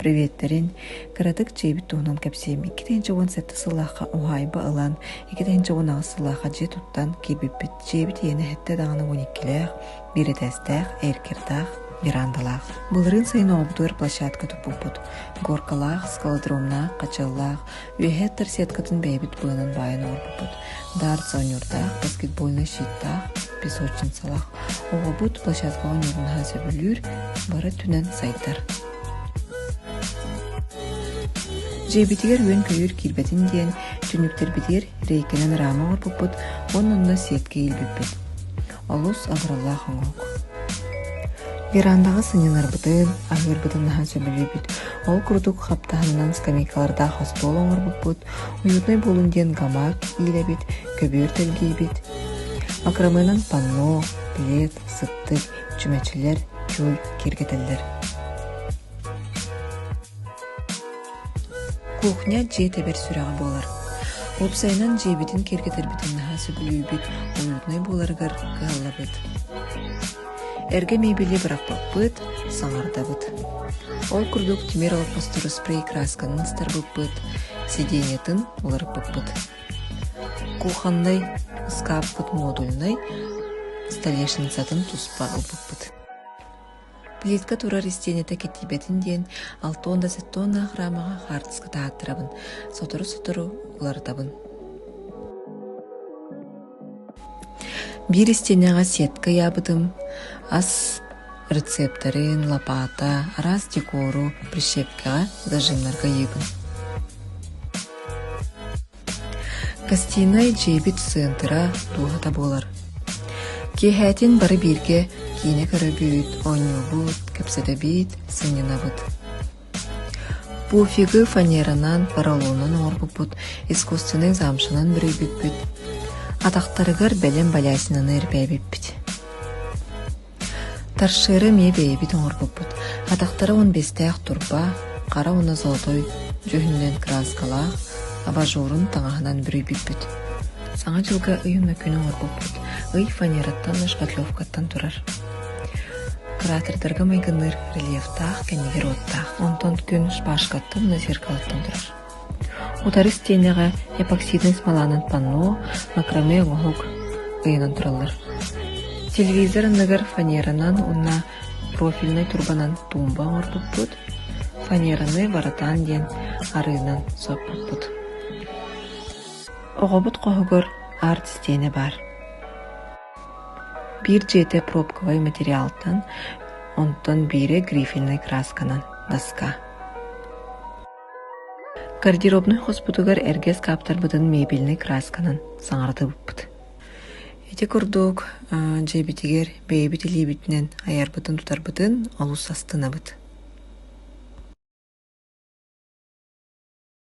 Приветтерин, кыратык дьиэбит туһунан кэпсиэм. 2017 сыллаахха уһаайба ылан, 2018 сыллаахха дьиэ туттан киирбиппит. Дьиэбит иэнэ сэттэ даҕаны уон иккилээх, биир этээстээх, эркердаах, верандалаах. Былырыын сайын оҕобутугар площадка туппуппут. Горкалаах, скалодромнаах, хачыаллаах, үөһээ ыттар сеткатын бэйэбит быанан баайан оҥорбуппут. Дартс оонньуурдаах, баскетбольнай щиттаах, песочницалаах. Оҕобут площадкаҕа оонньуурун наһаа сөбүлүүр, бары өттүнэн сайдар. Дьиэбитигэр үөн-көйүүр киирбэтин диэн, түннүктэрбитигэр рейкэнэн рама оҥорбуппут уонна онно сетка иилбиппит. Олус абыраллаах оҥоһук. Верандаҕа сынньанарбытын, аһыырбытын наһаа сөбүлүүбүт. Ол курдук хаптаһынынан скамейкалардаах остуол оҥорбуппут, уютнай буолун диэн гамак иилэбит, көбүөр тэлгиибит. Макрамынан панно, плед, сыттык, чүмэчилэр, тюль киэргэтэллэр. Кухня дьиэ тэбэр сүрэҕэ буолар. Уопсайынан дьиэбитин киэргэтэрбитин наһаа сөбүлүүбүт, уютнай буоларыгар кыһаллабыт. Эргэ мебели бырахпаппыт, саҥардабыт. Ол курдук тимир олоппостору спрей красканан ыстарбыппыт, сиденьетын уларыппыппыт. Кухоннай ыскааппыт модульнай, столешницатын туспа ылбыппыт. Плитка турар истиэнэтэ кэтиибэтин диэн алтон да сеттоннаах рамаҕа хаартыска таһааттарабын, сотору-сотору уларытабын. Биир истиэнэҕэ сетка ыйаабытым, ас рецептэрин, лопата, араас декору прищепкаҕа, зажимнарга ыйыыбын. Гостинай дьиэбит сыантыра, дууһата буолар. Киэһээтин бары бииргэ киинэ көрөбүт, оонньуубут, кэпсэтэбит, сынньанабыт. Пуфигы фанеранан, поролонунан оҥорбуппут, искусственнай замшанан бүрүйбүппүт, атахтарыгар бэлэм балясинаны эрбээбиппит. Торшеры эмиэ бэйэбит оҥорбуппут, атахтара уон биэстээх турба, хара уонна золотой дьүһүнүнэн кырааскалаах, абажурун таҥаһынан бүрүйбүппүт. Саҥа дьылга ый уонна күн оҥорбуппут, ый фанераттан, шпатлевкаттан турар. Кратердарга майгынныыр рельефтаах, кэннигэр уоттаах, онтон күн шпажкаттан уонна зеркалаттан турар. Утары истиэнэҕэ эпоксиднай смоланан панно, макраме оҥоһук ыйанан тураллар. Телевизор анныгар фанеранан уонна профильнай турбанан туумба оҥорбуппут, фанераны варатан диэн арыынан соппуппут. Оҕобут хоһугар арт-истиэнэ баар. Биир дьиэтэ пробковай материалтан, онтон биирэ грифельнай красканан доска. Гардеробнай хоспутугар эргэ ыскааптарбытын мебельнэй красканан саҥардыбыппыт. Ити курдук дьиэбитигэр бэйэбит илиибитинэн айарбытын-тутарбытын олус астынабыт.